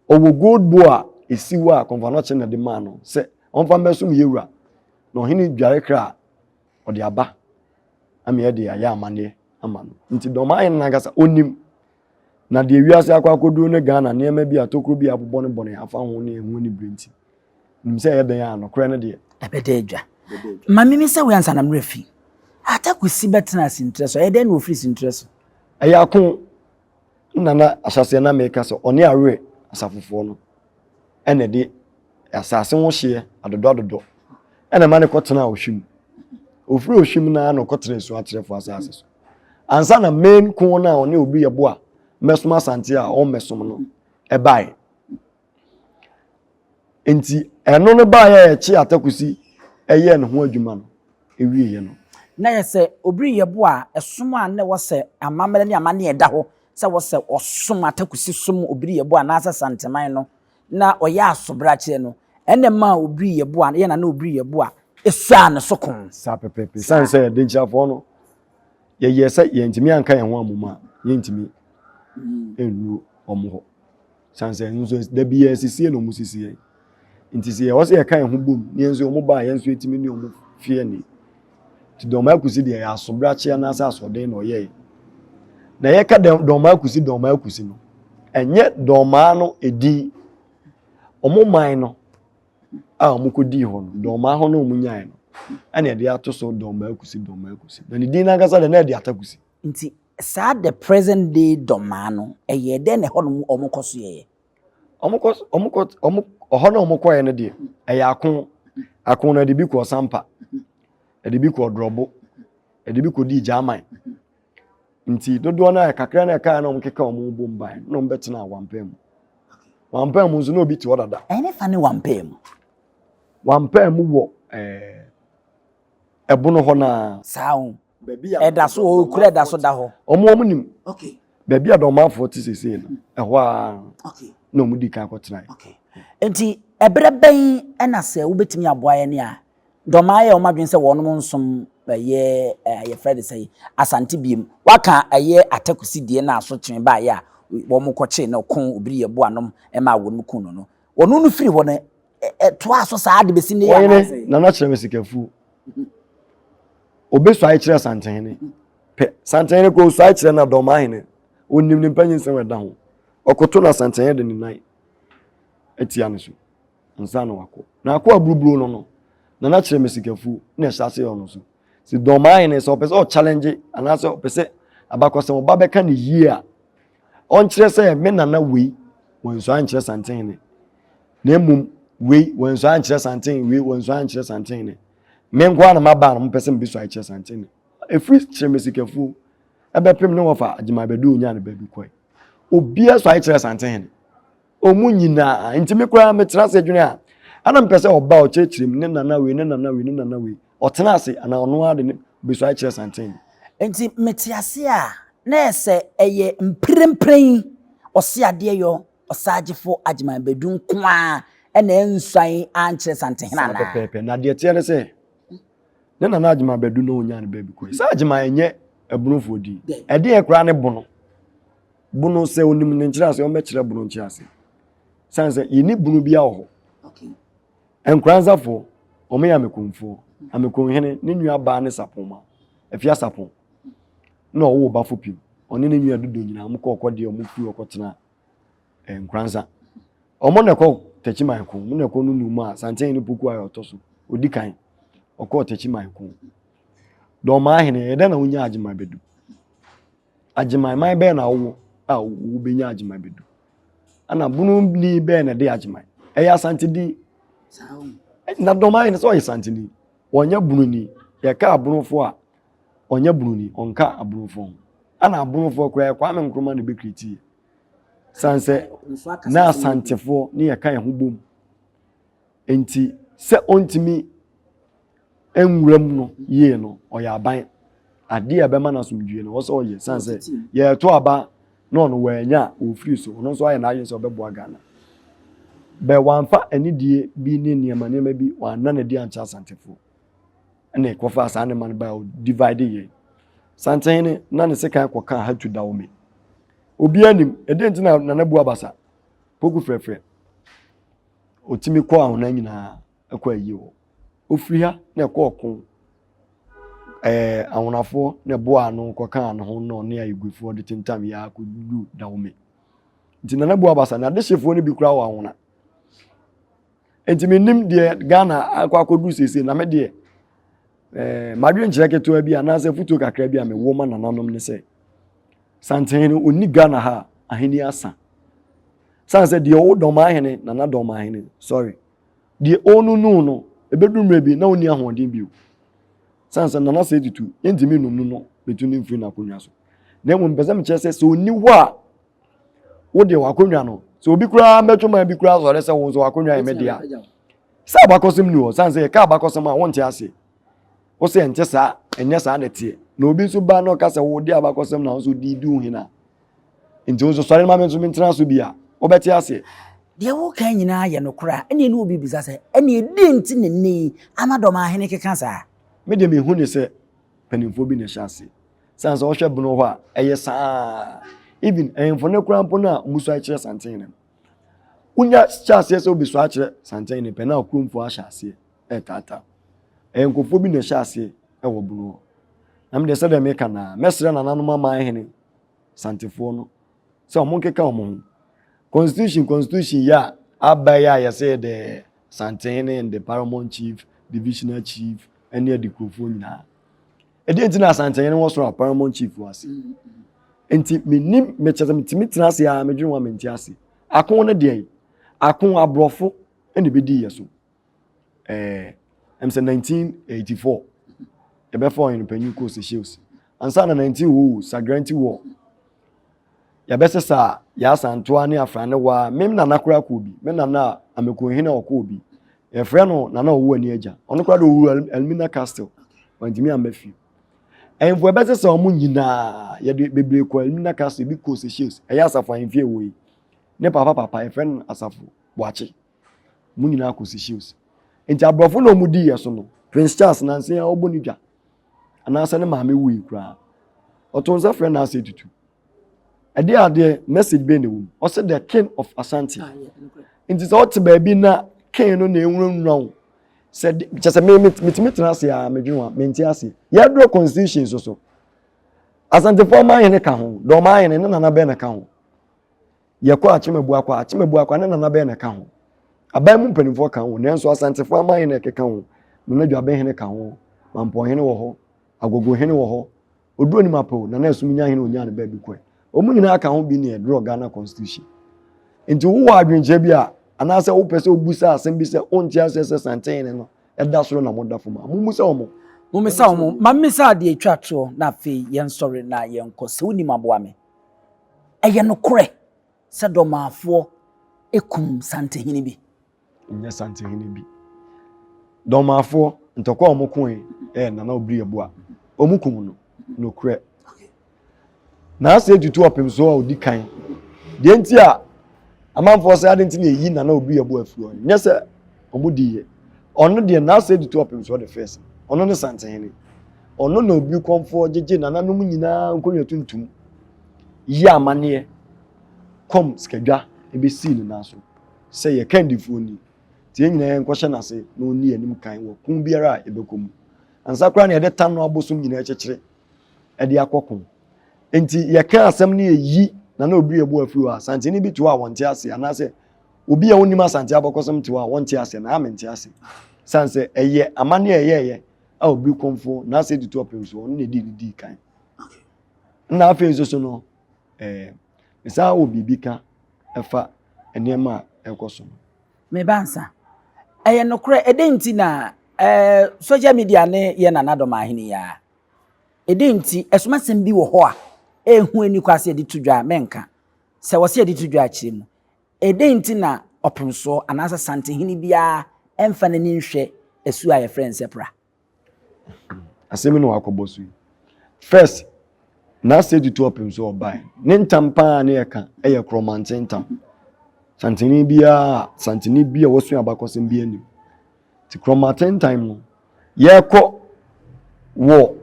ɔwɔ gold bowl a ɛsi hɔ a kɔmfanɔkye na de maa no sɛ ɔmfa mmɛsom yɛwura na ɔhene dware kra a ɔde aba ama yɛde ayɛ amanneɛ ama no nti dɔm ayɛ no nankasa ɔnim na deɛ wiase akɔ akɔduro ne Ghana nneɛma bi a tokuro bi a abobɔ ne bɔne afa ho ne ɛho anibere nti nim sɛ ɛyɛ dɛn a nokorɛ no deɛ ɛbɛda adwa ma mimi sɛ wei ansa na mmerɛ fi Atakusi bɛtena Sintrɛ so ɛyɛ dɛn na ɔfiri Sintrɛ so ɛyɛ ako na na ahyɛaseɛ na meka sɛ ɔne awerɛ asafofoɔ no ɛna ɛde asase ho hyeɛ adodɔ adodɔ ɛna ɛma no kɔtena Ohwim. Ofiri Ohwim no ara na ɔkɔtena Asuakyerɛfoɔ asase so. Ansa na main ko no a ɔne obi yɛ bo a mɛsom Asante a ɔmmɛsom no ɛbaeɛ. Nti ɛno no baeɛ a ɛkye Atakusi ɛyɛɛ ne ho adwuma no ɛwieɛ no. Na yɛ sɛ obi reyɛ bo a, ɛsom a na ɛwɔ sɛ amammerɛ ne amanneɛ ɛda hɔ sɛ wɔ sɛ ɔsom Atakusi som obi reyɛ bo anaasɛ Santeman no na ɔyɛ asobrakyerɛ no, ɛna ɛmaa Obiri Yeboah, yɛn nana Obiri Yeboah, suaa ne so ko. Saa pɛpɛɛpɛ. Esiane sɛ Denkyirafoɔ no, Yɛyɛɛ sɛ yɛntumi anka yɛn ho ammom a, yɛntumi nnuru wɔn hɔ. San sɛ nso da bi yɛ sisie na wɔn sisi yɛn. Nti sɛ yɛwɔ sɛ yɛka yɛn ho bom na yɛn nso wɔn ba a yɛn nso yɛtumi ne wɔn fie ani. Nti Dɔm Akusi deɛ yɛ asobrakye anaasɛ asoɔden na ɔyɛe. Na yɛka Dɔm Akusi Dɔm Akusi no, ɛnyɛ Dɔmaa no edin. Wɔn man no a wɔkɔdii hɔ no, Dɔmaa hɔ no wɔn nyae no, ɛna yɛde ato so Dɔmaa Akusi Dɔmaa Akusi. Na ne din n'ankasa deɛ na ɛde Atakusi. Nti saa the present day Dɔmaa no, ɛyɛɛ dɛn na ɛhɔ nom wɔn kɔ so yɛeɛ? Wɔn kɔ wɔn kɔ wɔn ɔhɔ na wɔn kɔɛ no deɛ ɛyɛ ako ako no ɛde bi kɔɔ Sampa, ɛde bi kɔɔ Drɔbo, ɛde bi kɔdii Gyaman. Nti dodoɔ no a kakra na ɛkaa na wɔn keka wɔn bom bae na wɔn bɛtena Wampaa mu. Wampaa mu nso na obi te hɔ dada. Ɛne fa ne Wampaa mu. Wampaa mu wɔ ɛɛ ɛbono hɔ naa. Saa o. Baabi a ɛda so wɔ kura ɛda so da hɔ. Wɔn wɔn nim. Okay. Baabi a dɔnmanfoɔ te sese no ɛhɔ a. Okay. Na wɔn di kan kɔtena. Okay. Nti ɛbrɛ bɛn ɛna sɛ wobɛtumi aboa yɛn a dɔmaa yɛ wɔn adwene sɛ wɔn nsom ɛyɛ ɛɛ yɛfrɛ de sɛ Asante biem waka ɛyɛ atakusi deɛ na asotwe baayɛ a wɔn kɔkye na ɔko obiri yɛ boa nom ɛma wɔn kun no no wɔn no firi hɔ no ɛtoa so saa de bɛsi ne yɛ anaasɛ. Nana kyerɛ me sikafuo. Obesuae kyerɛ Santehene pɛ. Santehene kɔ osuae kyerɛ na Dɔmahene. Onim ne mpanyin nsɛm ɛda ho. Ɔkoto na Santehene de ne nan atia ne so. Nsa na wakɔ. Na akɔ aburuburo no no, Nana kyerɛ me sikafuo na ɛhyɛ ase ɔno so. Sɛ Dɔmahene sɛ ɔpɛ sɛ ɔchallenge anaasɛ ɔpɛ sɛ abakɔsɛm ɔba bɛka ne yie a, ɔnkyerɛ sɛ me nana wei wɔnsuae nkyerɛ Santehene. Na mmom wei wɔnsuae nkyerɛ Santehene, wei wɔnsuae nkyerɛ Santehene. Me nko ara na maba na mopɛ sɛ mebɛsuae kyerɛ Santehene. Ɛfiri kyerɛ me sikafuo ɛbɛpem ne wɔfa Agyemang Badu onyaa ne baabi kɔe. Obiara suae kyerɛ Santehene. Ɔmu nyinaa nti me koraa metena ase dwene a ana mepɛ sɛ ɔba ɔkyerɛkyerɛ mu ne nana wei ne nana wei ne nana wei ɔtena ase anaa ɔno ara de ne bɛsuae kyerɛ Santehene. Nti mete ase a na ɛsɛ ɛyɛ mprempren ɔse adeɛ yɔ Ɔsaagyefo Agyeman Badu nko ara na ansuan ankyerɛ Santehene Saa anaa? pɛpɛɛpɛ. Na deɛ ɛteɛ ne sɛ, ne nana Agyeman Badu na ɔnyaa ne baabi kɔe. Sɛ Agyeman ɛnyɛ abunofoɔ din. Ɛdeɛn koraa ne bono? Bono sɛ onim ne nkyerɛaseɛ, ɔmmɛkyerɛ bono nkyerɛaseɛ. Sane sɛ yɛnni bono biara wɔ hɔ. Nkoranzafoɔ, wɔn yɛ Amekomfoɔ. Amekomhene, ne nua baa ne Sapoma, Afia Sapon, na ɔwoo Bafo Pim. Ɔne ne nua Dodo nyinaa, wɔn kɔɔ kɔdeɛ, wɔn firi hɔ kɔtena eh, Nkoranza. Wɔn na ɛkɔ Takyiman ko, wɔn na ɛkɔ no num a Santehene Poku a ɔtɔ so, ɔdi kan, ɔkɔɔ Takyiman ko. Dɔmaa hene, ɛyɛ dɛn na wonya Agyeman Badu? Agyeman man bɛn na wowɔ a wobɛnya Agyeman Badu? Ɛna bununi bɛn na ɛde Agyeman? Ɛyɛ Asante din. Na Dɔmaa hene sɛ ɔyɛ Santeni, ɔnyɛ bununi. Yɛka abonofo a, ɔnyɛ bununi, ɔnka abonofo ho. Ɛna abonofoɔ koraa Kwame Nkrumah na ɛbɛkritiiɛ. San sɛ na Asantefoɔ ne yɛka yɛn ho bom. Nti sɛ ɔntumi nwura mu no yie no, ɔyɛ aban. Adeɛ a ɛbɛma no asomdwie no, ɔsɛ ɔyɛ. San sɛ yɛreto aba na ɔno wannya a, ɔfiri so. Ɔno nso ayɛ n'adwene sɛ ɔbɛboa Ghana. Bɛ wamfa anidie bi ne nneɛma nneɛma bi wanna n'adi ankyɛ Asantefoɔ. Ɛna ɛkɔfaa saa nneɛma no baa divide yɛn. Santehene na ne sekan kɔkaa Hatu Dawome. Obiara nim, ɛdeɛn nti na Nana bu abasa? Poku frɛfrɛ. Ɔtumi kɔ ahona nyinaa ɛkɔ ayie hɔ. Ɔfiri ha na ɛkɔ ɔko. Ɛɛ ahonafoɔ na ɛboa ano kɔkaa ne ho na ɔne ayiguefoɔ de tentam yɛ akɔduru Dawome. Nti Nana bu abasa na adehyefoɔ no bi koraa wɔ ahona. Nti menim deɛ Ghana akɔ akɔduru seesei na me deɛ ɛɛ madwenkyerɛ ketewa bi anaasɛ fotuo kakra bi a mewɔ ma nananom ne sɛ Santehene ɔnni Ghana ha a ahenni asa. Sane sɛ deɛ ɔwɔ dɔm ahene nana dɔm ahene sorry deɛ ɔnunu no ɛbɛdu mmerɛ bi na ɔnni ahoɔden bio. Sane sɛ nana sɛ tutu yɛntumi nunu no bɛtu ne mfiri n'akonnwa so. Na mmom mpɛ sɛ mekyerɛ sɛ sɛ ɔnni hɔ a wo deɛ w'akonnwa no sɛ obi koraa mɛtwe man bi koraa sɔre sɛ wo nso w'akonnwa yɛ me dea sɛ abakɔsɛm ni hɔ sane sɛ yɛka abakɔsɛm a wonte ase wo sɛ ɛnte saa ɛnyɛ saa na ɛteɛ na obi nso ba na ɔka sɛ wo de abakɔsɛm na wo nso di di wo hene a nti wo nso sɔre ma me nso mentena so bi a wobɛte aseɛ. Deɛ woka nyinaa yɛ nokorɛ a, ɛnneɛ ne obi bisa sɛ, ɛnneɛ deɛn nti na nnɛ yi ama Dɔmahene keka saa? Me deɛ mehu ne sɛ mpanimfoɔ bi na ɛhyɛ aseɛ. Sane sɛ ɔhwɛ bono hɔ a, ɛyɛ saa. Even ahemfo no koraa mpo no a wɔn sua kyerɛ Santehene no. Wonya hyɛ aseɛ sɛ wobɛsua akyerɛ Santehene pɛ na kuromfoɔ ahyɛ aseɛ ɛretaataa. Ɛyɛ nkurɔfoɔ bi na ɛhyɛ aseɛ ɛwɔ bono hɔ. Na medeɛ sɛdeɛ meka no a, mɛsrɛ nananom aman hene Santefoɔ no sɛ wɔn nkeka wɔn ho. Constitution constitution yi a aba yi a yɛsɛ the Santehene and the paramount chief, divisional chief ɛne adikurofoɔ nyinaa. Ɛdeɛ nti na Asantehene wɔ soro a paramount chief wɔ ase. Nti menim mekyɛ sɛ metumi tena ase a medwene ho a mente ase. Ako no deɛ ako aborɔfo ɛna ɛbɛdii yɛ so. Ɛɛ ɛm sɛ 1984 yɛbɛfa ɔhene panyin kɔɔ Seychelles. Ansa na 1900 Sagranti War yɛbɛsesa yɛ Asantoa ne Afranewa. Me nana koraa kɔɔ bi. Me nana Amekohene a ɔkɔɔ bi. Yɛfrɛ no Nana Ɔwɔ Ani Agya. Ɔno koraa de ɔwuu Elmina Castle. Wantumi amma fie. Ahemfo ɛbɛsesa wɔn nyinaa yɛde bebree kɔ Elmina Castle, ebi kɔ Seychelles. Ɛyɛ asafo ahemfie wɔ yi. Ne papa papa yɛfrɛ no Asafo Boakye. Wɔn nyinaa kɔ Seychelles. Nti aborɔfo na wɔn di yɛ so no, Prince Charles nansa yi a ɔbɔ ne dwa anaasɛ ne maame wui koraa. Ɔto nsa frɛ n'ase tutu. Ɛde adeɛ message bɛn na ɛwɔ mu? Ɔsɛ the king of Ashanti. Ah, Nti sɛ ɔte baabi na king no na ehunahuna wo sɛ kyɛ sɛ me metumi tena ase a medwene ho a mente ase. Yɛdurɔ constitution so so. Asantefoɔ ɔman ka ho, dɔm ahene ne nana bɛn na ka ho. Yɛkɔ Akyem-Abuakwa, Akyem-Abuakwa ne nana bɛn na ɛka ho? Aban mu mpanimfoɔ ka ho, nanso Asantefoɔ aman na ɛkeka ho. Nana Dwabenhene ka ho, Mampɔnhene wɔ hɔ, Agogohene wɔ hɔ, Oduo Anim Apawu, Nana Asumnyahene onyaa ne baabi kɔe. Wɔn nyinaa ka ho bi na ɛdrɔ Ghana Constitution. Nti wowɔ adwenkyerɛ bi a, anaasɛ wopɛ sɛ wobusa asɛm bi sɛ wonte aseɛ sɛ Santehene no ɛda soro na moda fam a, mommisa wɔn. Mommisa wɔn. Ma memmisa adeɛ atwa toɔ na afei yɛnsɔre na yɛnkɔ. Sɛ wonim aboa me. Ɛyɛ nokorɛ sɛ Dɔmaafoɔ kum Santehene bi? Nyɛ Santehene bi. Dɔmaafoɔ, ntɔkwa a wɔkoe yɛ Nana Obiri Yeboah. Wɔkum no. Nokorɛ. N'ase tutu ɔpem so a ɔdi kan. Deɛ nti a amanfoɔ sɛ ade nti na ɛyi Nana Obiri Yeboah afiri hɔ no, nyɛ sɛ wɔn diiɛ. Ɔno deɛ n'ase tutu ɔpem so ɔde first. Ɔno ne Santehene. Ɔno na Obiri Kɔmfoɔ gyegye nananom nyinaa nkonnwa tuntum. yi amanneɛ kɔm sikadwa bɛsii ne nan so sɛ yɛ kandifoɔ ni, nti yɛn nyinaa yɛnkɔhyɛ n'ase na ɔnni yɛn anim kan wɔ ko biara a yɛbɛkɔ mu. Ansa koraa na yɛde tan no abosom nyinaa kyekyere de akɔ ko. Nti yɛka asɛm no yɛyi na na obi yɛbu afiri hɔ a, Asanteni bi te hɔ a wɔnte ase anaasɛ obi a ɔnnim Asante abɔkɔsɛm te hɔ a wɔnte ase na ame nte ase. Sane sɛ ɛyɛ amanneɛ a ɛyɛɛyɛ a obi kɔmfoɔ n'asɛ tutu ɔpem so ɔno na ɛdii ne dii kan. Ɛna afei nso so no, ɛɛ mesan wɔ biribi ka ɛfa nneɛma a ɛrekɔ so no. Me ba nsa. Ɛyɛ nokorɛ, ɛdɛn nti na ɛɛ social media ne yɛ Nana Dɔmahene yi ara? Ɛdɛn nti, ɛsomasɛm bi wɔ hɔ a ɛnhu ani kwa sɛ yɛde to dwa a, mɛnka. Sɛ wɔ sɛ yɛde to dwa akyerɛ mu. Ɛdɛn nti na ɔpemsoɔ anaasɛ santehene biara ɛmfa n'ani nhwɛ asuo a yɛfrɛ no sɛ pra? Asɛm yi na wakɔbɔ so yi. First, n'asɛ tutu ɔpem so ɔbae. Ne ntam paa ne ɛka ɛyɛ korɔmante ntam. Santene biara, santene bi a wɔsua abakɔsɛm bi anim. Ti korɔmante ntam no, yɛkɔ wɔ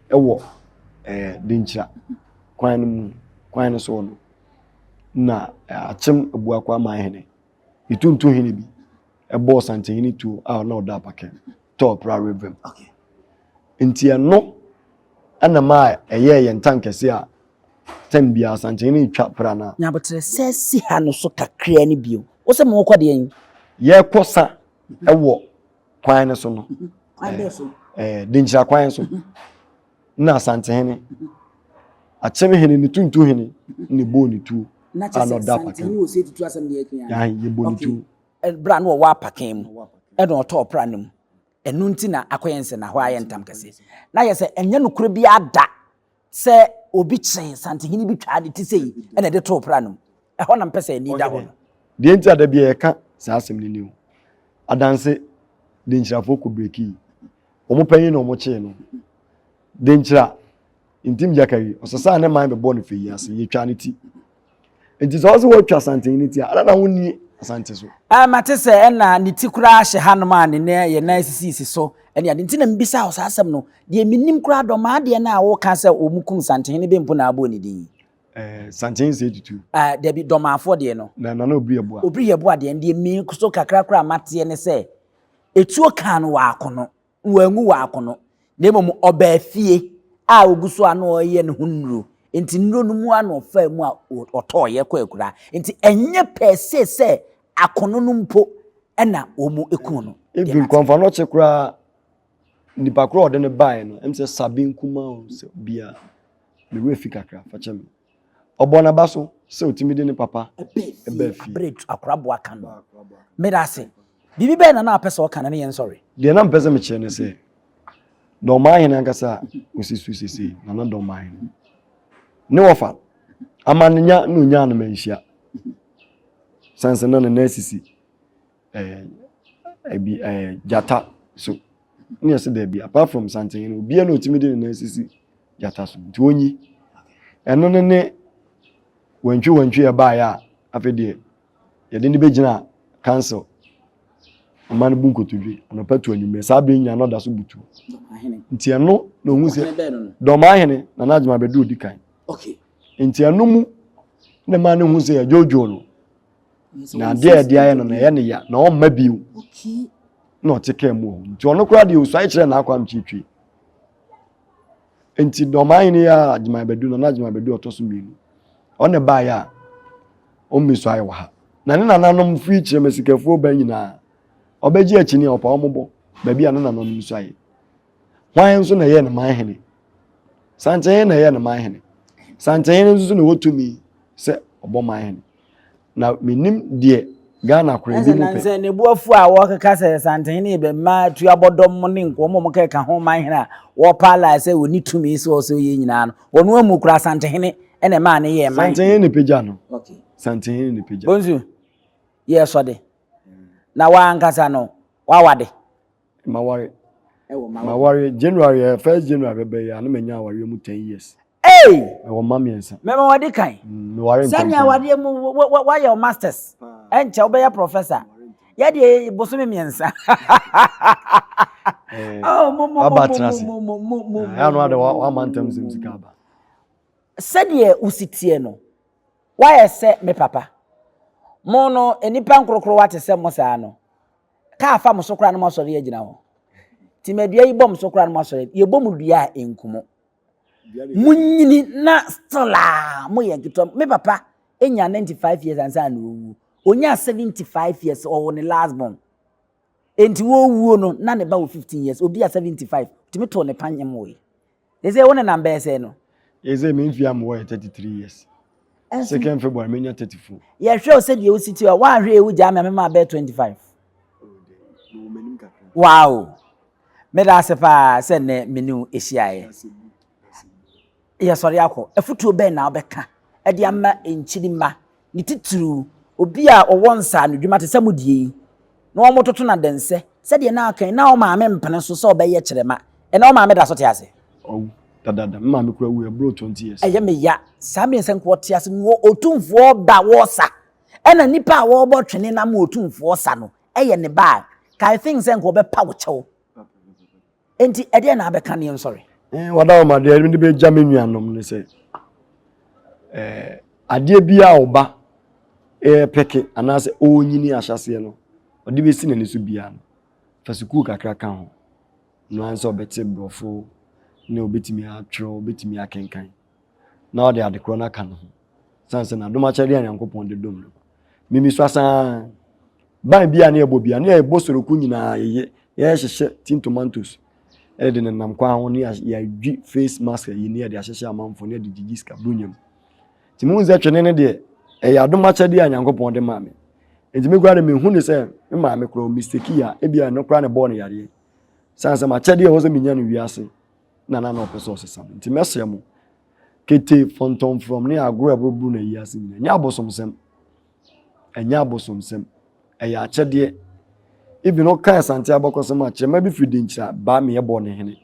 ɛwɔ ɛɛ Denkyira kwan no mu, kwan no so no, na akyem abuakwa aman hene, etuntu hene bi ɛbɔɔ santehene tuo a na ɔda apakɛn. tɔɔ pra river mu. Nti ɛno ɛna maa ɛyɛɛ yɛn tan kɛse a tɛm biara Asantehene no retwa pra no a. Nyaboterɛ sɛ si ha no so kakraa no bio. Wo sɛ mokɔ deɛn yi? Yɛrekɔ sa ɛwɔ kwan no so no. Kwan bɛɛ so? Ɛɛ Denkyira kwan so. Na Asantehene, Akyemhene ne Tuntuhene na ɛbɔɔ ne tuo. Na kyerɛ sɛ Asantehene wɔ sɛ tutu asɛm deɛ ɛka. Yɛbɔ ne tuo. Berɛ a na ɔwɔ apakan mu ɛna ɔtɔɔ pra no mu. Ɛno nti na akɔyɛ nsɛnahɔ ayɛ ntam kɛse. Na yɛ sɛ ɛnyɛ nokorɛ biara da sɛ obi kyee Santehene bi twaa ne ti sei ɛna ɛde too pra no mu. Ɛhɔ na mpɛ sɛ ani da hɔ no. Deɛ nti a da biara yɛka saa asɛm no ni o. Adanse, Denkyirafoɔ kɔ brekii. Wɔn panyin na wɔkyee no. Denkyira, Ntim Gyakari, ɔsesaa ne man bɛbɔɔ no fɛ yi ase, yɛtwaa ne ti. Nti sɛ ɔsɛ wɔtwa Santehene ti a, ada na wonni. Asante so. Ah, mate sɛ ɛna ne ti koraa hyɛ hanom a ne nan yɛ nan sisisi so ɛne ade nti na mbisa wo saa asɛm no. Deɛ menim koraa dɔmaa deɛ no a woka sɛ wɔn kum Santehene bɛ mpo na abɔ ne din. Eh, Santehene sɛ tutu. Ah, dabi dɔmaafoɔ deɛ no. Na nana obiri yɛ boa. Obiri yɛ boa deɛ deɛ mi so kakra koraa mateɛ ne sɛ etuo kaa no wɔ akono. Wanwu wɔ akono, na mmom ɔbaa fie a ogu so a na ɔreyɛ ne ho nnuro. Nti nnuro no mu ara na ɔfaa mu a ɔtɔeɛ kɔ akuraa. Nti ɛnyɛ per se sɛ akono no mpo na wɔn no. Even Kɔmfanɔkye koraa, nipa korɔ a ɔde no baeɛ no, ɛm sɛ Sabin Kuma o sɛ bia, me werɛ fi kakra, fa kyɛ me. Ɔbɔ n'aba so sɛ ɔtumi de ne papa baa fie. Abere akoraboa ka no. Meda ase. Biribi bɛyɛ na na apɛ sɛ ɔka no ne yɛn sɔre. Deɛ na mpɛ sɛ mekyerɛ ne sɛ, Dɔmahene ankasa a ɔsi so sesei, Nana Dɔmahene, ne wɔfa amanenya na ɔnyaa no manhyia. Sane sɛ na ne nan sisi ɛɛ ebi ɛɛ gyata so. Ne yɛsɛ daabi, apart from Santehene, obiara na ɔtumi de ne nan sisi gyata so nti ɔnyi ɛno ne ne wantwi wantwi ɛbaeɛ a afei deɛ yɛde ne bɛgyina council ɔma no bu nkotodwe anɔpa tu anwummerɛ saa bere nyinaa na ɔda so butu nti ɛno na ohun sɛ dɔm ahene na n'adwuma bɛdu odi kan nti ɛno mu na ɛma ne hu sɛ yɛdwoodwoo no na adeɛ a yɛde ayɛ no na ɛyɛ ne ya na ɔmma bio na ɔte kaa mu hɔ nti ɔno koraa deɛ osuae kyerɛ n'akɔ amkyetwe Nti dɔmahene yi a Agyeman Badu, Nana Agyeman Badu ɔtɔ so mmienu, ɔne baeɛ a ɔmmɛsuae wɔ ha. Na ne nananom firi Kyerɛmasikafoɔ ba nyinaa, ɔbɛgye akyini a ɔpa wɔn bɔ baabi a ne nananom suaeɛ. Hwan nso na ɛyɛɛ ne man hene? Santehene na ɛyɛɛ ne man hene. Santehene nso na ɛwɔ tumi sɛ ɔbɔ man hene. Na menim deɛ Ghana kora ebi mu pɛ. Sɛ ne bo afu a wɔkeka sɛ Santehene bɛ mma tuabɔdɔm ne nkoa mu wɔkeka ho man hene a wɔpaalae sɛ wɔni tumi sɛ ɔsɛ ɔyɛ nyinaa no, wɔn amu kora Santehene ɛna ɛmaa ne yɛɛ man. Santehene ne pagya no. Okay. Santehene ne pagya. Bonsu, yɛ sɔde. Na wankasa no, wawade. Maware. Maware January eh, first January bɛbɛ yi a na manya awareɛ mu 10 years. Hey! Mewɔ mma mmiɛnsa. Mɛma wadi kan. Meware ntɛm. Sɛnea awareɛ mu wayɛ wo masters. Ɛnkyɛ wobɛyɛ professor. Yɛdeɛ bosome mmiɛnsa. Eh, oh, mo mo mo mo mo mo mo. Ɛyà no adɛ wama ntɛm sɛm sika aba. Sɛdeɛ wosi teɛ no, woayɛ sɛ me papa. Mo no, nnipa nkorokorowa te sɛ mo saa no, Kaa fa mo so koraa na moasɔre agyina hɔ. Timadua yi bɔ mo so koraa na moasɔre. Yɛbɔ mo dua a ɛnku mo. Monyini na still a moyɛ nketewa. Me papa nya 95 years ansa na ɔwu. Ɔnyaa 75 years ɔwɔ ne last born. Enti wɔwuo no na ne ba wɔ 15 years. Obi a 75 tumi too ne pa nyem woe. Ɛsɛ wo nenam bɛyɛ sɛ no. Ɛsɛ me mfie a mewɔ yɛ 33 years. Second February menya 34. Yɛhwɛ wo sɛdeɛ wosi ti a woanhwɛ yɛ wogyaa me a mema bɛyɛ 25. Wow! Meda ase paa sɛ nnɛ me ne wo hyiaeɛ. Yɛsɔre akɔ. Afotuo bɛn na wobɛka de ama nkyirimma, ne titiriw obi a ɔwɔ nsaanodwuma te sɛ mo deɛ yi, na wɔtoto no adɛnsɛ sɛdeɛ na aka yi, na wo maame mpene so sɛ ɔbɛyɛ kyerɛma. Ɛnɛ wo maame da so te ase? Ɔwu dadaada. Me maame kura wu ɛboro 20 years. Ɛyɛ me ya. Saa mmerɛ sɛ nka ɔte ase no Otumfoɔ ba wɔsa. Ɛna nipa a wɔrebɔ twene na ama Otumfoɔ sa no ɛyɛ ne ba a, ka I think sɛ nka ɔbɛpa wo kyɛw. Enti ɛdeɛ na abɛka ne nsɔre. Eh, wada wɔn adeɛ mede bɛgya me nuanom ne sɛ eh, adeɛ bi a ɔba ɛrepɛke anaasɛ ɔrenyini ahyɛseɛ no ɔde bɛsi n'ani so biara no fa sukuu kakra ka ho no ara sɛ ɔbɛte borɔfo ne ɔbɛtumi atwerɛ ɔbɛtumi akenkan na ɔde adekorɔ no aka ne ho sane sɛ n'adom akyɛdeɛ a Nyankopɔn de dom no mimi so asaa ban bi a ne yɛbɔ bi a ne yɛbɔ soroku nyinaa yɛyɛ yɛhyehyɛ tin tomatoes ɛde de nenam kwan ho ne yɛadwi face mask yi ne yɛde ahyehyɛ amanfoɔ ne yɛde gyigyi sika bunyam nti mu sɛ twene ne deɛ ɛyɛ adom akyɛdeɛ a Nyankopɔn de maa me nti me koraa de mehu ne sɛ me maame koraa mistake a ebi a ɛno koraa ne bɔɔ no yareɛ sane sɛ m'akyɛdeɛ ɛwɔ sɛ menya no wiase na na na ɔpɛ sɛ ɔsesa me nti mɛsrɛ mo kete fɔntɔmfrɔm ne agorɔ a ɛbɛburu no ayi ase nyinaa ɛnyɛ abosomsɛm ɛnyɛ abosomsɛm ɛyɛ akyɛdeɛ even ɔka asante abɔkɔsɛm a kyerɛma bi firi denkyira baa me ɛbɔ ne hene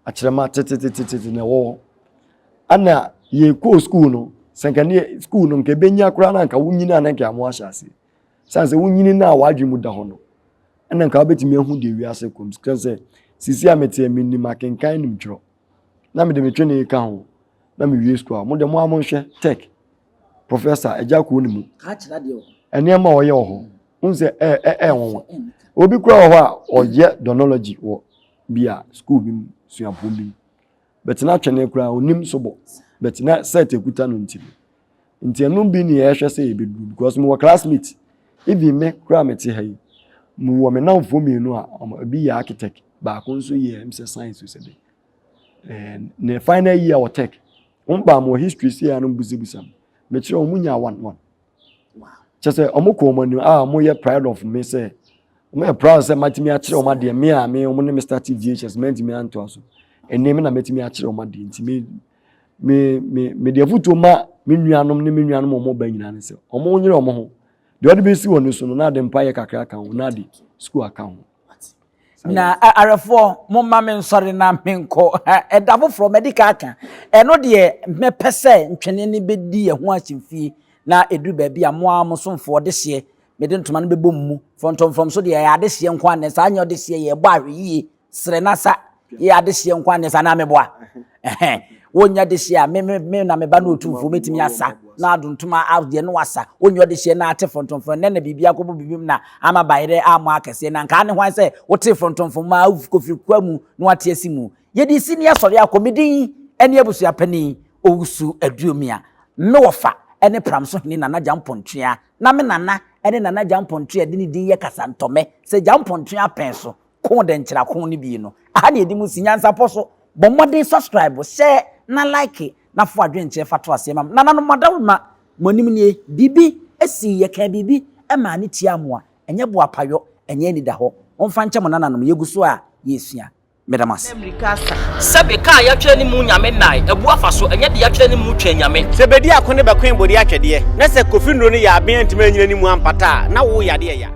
akyerɛma tetetetete na ɛwɔ hɔ ana yɛkɔɔ sukuu no sɛ nka ne sukuu no nka ɛbɛnya koraa na nka wonyini a na nka amo ahyɛ aseɛ. Sane sɛ wonyini no a w'adwene mu da hɔ no, ɛna nka wobɛtumi ahu deɛ wiase kɔ mu. Sɛ sɛ sisi a meteɛ menim akenkan nim twerɛ na mede me twene ka ho na mewie sukuu a, mo deɛ mo ara monhwɛ tech professor agya koo ne mu nneɛma a ɔyɛ wɔ hɔ wohu sɛ ɛɛ nwanwa. Obi kura wɔ hɔ a ɔyɛ donology wɔ bi a sukuu bi mu suapɔn bi mu but na twene koraa onim so bɔ but na set ekuta no nti no nti ɛno bi ne yɛhwɛ sɛ yɛbɛduru because mewɔ classmate even me koraa mete ha yi mewɔ me namfoɔ mmienu a ebi yɛ architect baako nso yɛ m sɛ science sɛ de ne final year wɔ tech wɔn baa mo history si ya no busabusa m mekyerɛ wɔn nya one one kyɛ sɛ wɔn kɔ wɔn anim a wɔn yɛ proud of me sɛ wɔn yɛ proud sɛ matumi akyerɛ wɔn adeɛ me a me wɔn ne me start GHS mɛntumi antoa so ɛnɛ me na mɛtumi akyerɛ wɔn adeɛ nti me me me me deɛ fotuo ma me nuanom ne me nuanom a wɔn ba nyinaa ne sɛ wɔn nyere wɔn ho deɛ ɔde bɛsi wɔn so no na ade mpa yɛ kakra ka ho na ade sukuu aka ho. Na awerɛfoɔ, momma me nsɔre na menkɔ. Ɛda foforɔ madi ka aka. Ɛno deɛ mɛpɛ sɛ ntwene no bɛdi yɛn ho ahyemfie na ɛduru baabi a mo ara mo somfoɔ dehyeɛ mede ntoma no bɛbɔ mo mu. Frɔntɔmfrɔm so deɛ ɛyɛ adehyeɛ nko ara nnɛ saa nyɛ ɔdehyeɛ yɛbɔ ahwɛyie Serɛ na sa yɛ adehyeɛ nko anɛ sa na meboa ɛhɛn wonyɛ dehyeɛ a me me me na me ba no otumfoɔ mɛtumi asa na adontoma adeɛ no wasa wonyɛ ɔdehyeɛ na ate fɔntɔmfɔm nɛ na biribi akɔbɔ biribi mu na ama bayerɛ ammɔ akɛseɛ na nka ne hwan sɛ wote fɔntɔmfɔm ma kɔfiri kua mu na wate asi mu yɛde si ne asɔre akɔ me din ɛne abusua panin Owusu Aduomia me wɔfa ɛne Pramso hene Nana Gyampɔntua na me nana ɛne Nana Gyampɔntua de ne din yɛ kasantɔmɛ sɛ Gyampɔntua pɛn so Ko dɛnkyerɛ ko no bi no. Aha na yɛdi mu si nyansapɔ so. Bɔ mmɔden subscribe, share na like na fo adwenkyerɛ fa to aseɛ ma me. Nananom mo adawroma mo anim nie. Biribi sii yɛkaa biribi maa no tiaa mo a, ɛnyɛ boapayɔ, ɛnyɛ anidahɔ. Momfa nkyɛ mo nananom, yɛgu so a yɛresua. Meda mo ase. Na mmirika asa. Sɛbe kaa yɛatwerɛ ne mu Nyame nnae, abu afa so, ɛnyɛ de yɛatwerɛ ne mu twɛn Nyame. Sɛ bedi ako ne bɛkoe bode atwɛdeɛ, na sɛ Kofi nnuro no yɛ aben antumi anyina ne mu ampata a, na wo yadeɛ ya.